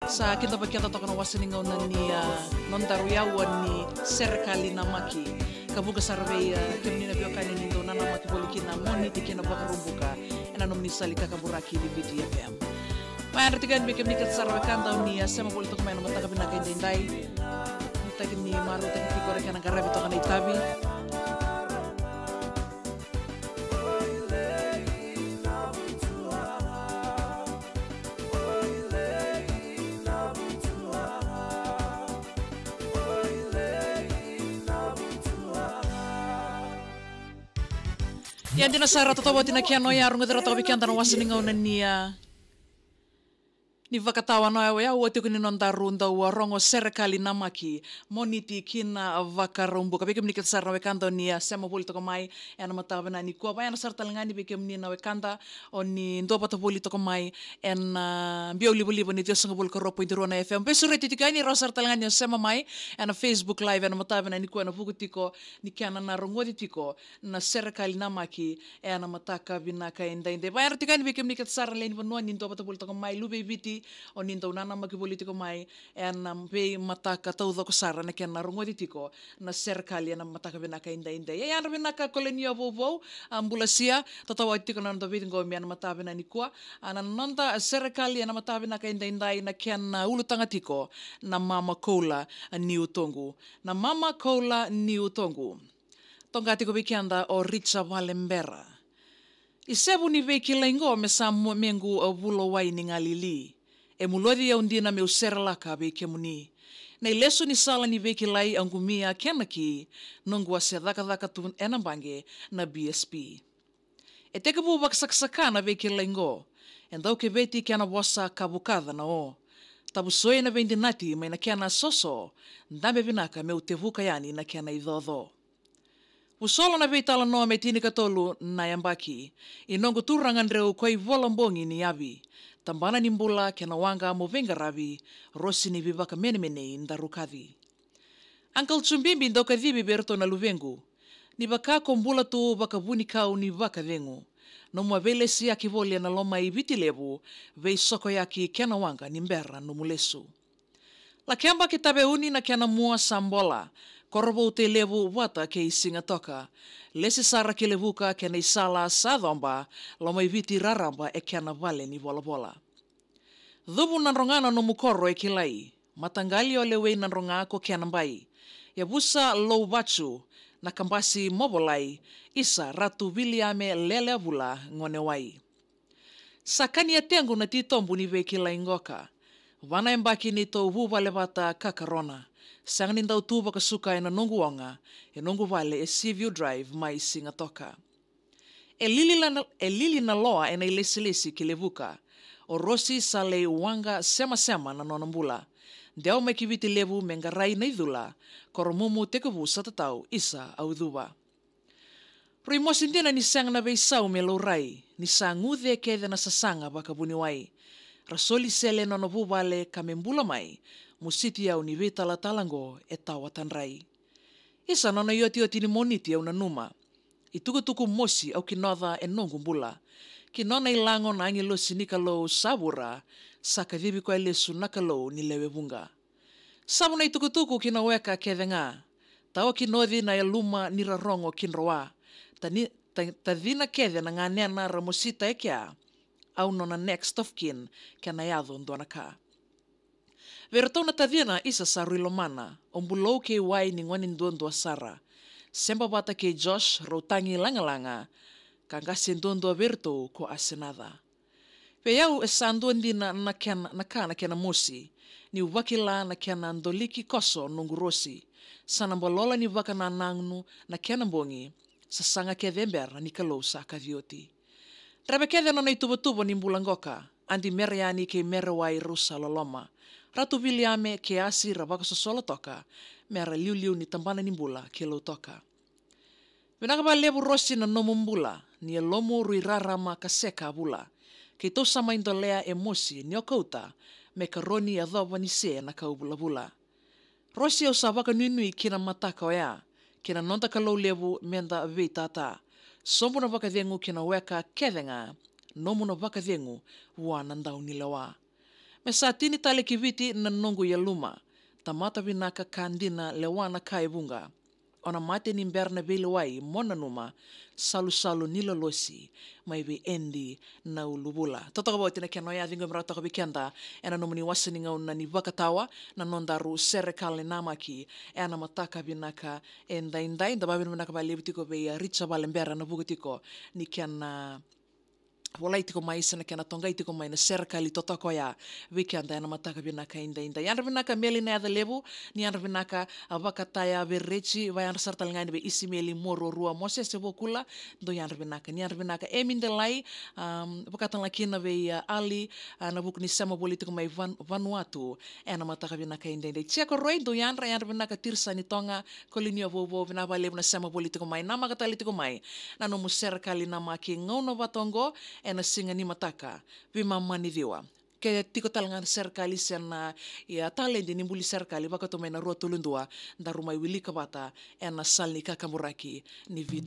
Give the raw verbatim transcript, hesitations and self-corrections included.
Sa kidavaki keda toka na wasa ni gauna ni, ah, nodaru yaua ni Serekali Namaki. Ka vuqa sara vei, ah, kemuni na veiwekani ni dau nanamaki voli kina Moniti kina Vakaraubuka ena nomuni sala ni kakaburaki ni Viti F M. Mai yadra tiko yani vei kemuni kece sara wekada o ni, ah, sema voli toka mai ena mataka vinaka edaidai. Nuitaki ni marautaki tiko na kena qaravi toka na itavi. Ia dina sara, tautauvata na kena oya, rogoci rawa toka vei keda na wasa ni gauna ni, ah, ni vakatawa na oya, oya, ua tiko ni nodaru dau, ah, rogo Serekali Namaki, Moniti kina Vakaraubuka. Vei kemuni kece sara na wekada o ni, ah, sema voli toka mai ena mataka vinaka nikua. Vaya na sara tale ga ni vei kemuni na wekada o ni duavata voli toka mai ena, ah, biau livaliva ni ciwasagavulu ka rua point rua na F M. Veisureti tiko yani, rawa sara tale ga ni o sema mai ena Facebook Live ena mataka vinaka nikua ena vuku tiko ni kena na rogoci tiko na Serekali Namaki ena mataka vinaka edaidai. Vaya na tikani vei kemuni kece sara na lewe ni vanua ni duavata voli toka mai, luve i Viti, o ni dau nanamaki voli tiko mai ena veimataka taucoko sara na kena rogoci tiko na Serekali ena mataka vinaka edaidai. Ia yadra vinaka kolonia vauvau, ah, bula sia, tautauvata tiko na noda veiciqomi ena mataka vinaka nikua. Ah, na noda Serekali ena mataka vinaka edaidai na kena ulutaga tiko na Mama Koula ni Utoqu. Na Mama Koula ni Utoqu. Toqa tiko vei keda o Richa Valebera. Isevu ni veikilai qo me sa mo-, mequ a vula wai ni galili. E muloci au dina meu serelaka vei kemuni. Na ilesu ni sala ni veikilai au qumia kena ki, noqu a se cakacaka tu ena baqe na B S P. E tekivu vakasakasaka na veikilai qo. E dau keveti kena vosa ka vukaca na o. Tavusoi na veidinati mai na kena soso. Dabe vinaka meu tevuka yani na kena icoco. Vusolo na veitalanoa me tinikatolu na yabaki. I noqu turaga dreu ko i vola bogi ni yavi. Tabana ni bula kena waqa mo veiqaravi. Rosi ni veivakamenemenei daru kaci. Uncle Jubibi dau kacivi vei iratou na luvequ. Ni vaka ko bula tu vakavunikau ni vakacegu. Nomu a veilesiyaki voli ena loma i Viti Levu, veisokoyaki kena waqa ni bera nomu lesu. Lakeba ki Taveuni na kena mua sa bola, Korovou, Tailevu vata kei Sigatoka. Lesi sara ki Levuka kena isala sa coba, loma i Viti raraba e kena vale ni volavola. Cuvu Nadroga na nomu koro e kilai, mataqali o Lewei Nadroga ko kena bai. Yavusa Louvatu, na kabasi mo volai, isa Ratu Viliame Leleavula Gonewai. Sa kania tequ na titobu ni veikilai qoka. Va na yabaki neitou vuvale vata ka karona. Sega ni dau tu vakasuka ena noqu oga, e noqu vale e Seaview Drive mai Sigatoka. E lili la na, e lili na loa ena ilesilesi ki Levuka. O Rosi sa lai waqa semasema na nona bula. Dewa mai ki Viti Levu me qarai na icula, Koromumu tekivu sa tatau, isa au cuva. Rui mosi dina ni sega na veisau me laurai, ni sa guce kece na sasaga vakavuniwai. Ra soli sele nona vuvale ka me bula mai, mositi au ni veitalatala qo e tawa tadrai. Isa nona iotioti ni Moniti au nanuma. Itukutuku mosi au kinoca e noqu bula. Ki nona ilago na agilosi ni Kalou sa vura, sa kacivi koya lesu na Kalou ni lewe vuqa. Savu na itukutuku ki na weka kece ga. Tawa kinoci na yaluma ni ra rogo ki Droa. Tani, ta, tacina kece na ganena ra mosita e kea. Au nona next of kin, kena yaco dua na ka. Vei iratou na tacina, isa sa rui lomana, o Bulou kei Wai ni gone duadua sara. Seba vata kei Josh, rau tagi lagalaga, ka qase duadua vei iratou ko Asenaca. Vei au e sa dua dina na kena, na ka na kena mosi, niu vakila na kena doliki koso noqu Rosi. Sa na balola ni vakanananu na kena bogi, sasaga kece e bera ni Kalou sa kaci oti. Dreve kece nona ituvatuva ni bula qoka, Adi Mereyani kei Merewai rau sa loloma. Ratu Viliame kei Asi ra vakasosolo toka, mera liuliu ni tabana ni bula ki Lautoka. Vinaka vakalevu Rosi na nomu bula, ni yalomu rui rarama ka seka a vula. Keitou sa mai dolea e mosi, ni o kauta, me karoni yacova ni se na kau vulavula. Rosi au sa vakanuinui ki na mataka oya, ki na noda Kalou levu meda veitata. Sobu na vakacegu ki na weka kece ga, nomu na vakacegu vua na daunilewa. E sa tini tale ki Viti na noqu yaluma. Tamata vinaka ka dina, lewa na ka e vuqa. O na mate ni bera na veilewai, mo nanuma. Salusalu ni lolosi, mai vei Edi na uluvula. Totoka vauti na kena oya, ciqomi rawa toka vei keda ena nomuni wasa ni gauna ni vakatawa na nodaru Serekali Namaki ena mataka vinaka edaidai. Da vavinavinaka vakalevu tiko vei a Richa Valebera na vuku tiko ni kena volai tiko mai se na kena toqai tiko mai na serekali totoka oya vei keda ena mataka vinaka edaidai. Yadra vinaka Meli na yaca levu, ni yadra vinaka a Vakataya Vereci, vayadra sara tale ga yani vei Isimeli Moruarua, Mosese Vokula, dou yadra vinaka, ni yadra vinaka Emi Delai, um, vakatale ga kina vei, uh, Ali, uh, na vuku ni sema voli tiko mai Van-, Vanuatu ena mataka vinaka edaidai. Jeko Roi, dou yadra, yadra vinaka Tirisani Toga, Kolinia Vovo, vinaka vakalevu na sema voli tiko mai, namaka tale tiko mai na nomu Serekali Namaki gauna vata oqo ena siga ni mataka, veimama ni ciwa. Ke tiko tale ga na serekali se na, ia, taledi ni buli serekali, vakatu mai na rua tolu dua, daru mai wilika vata ena sala ni kakaburaki ni Viti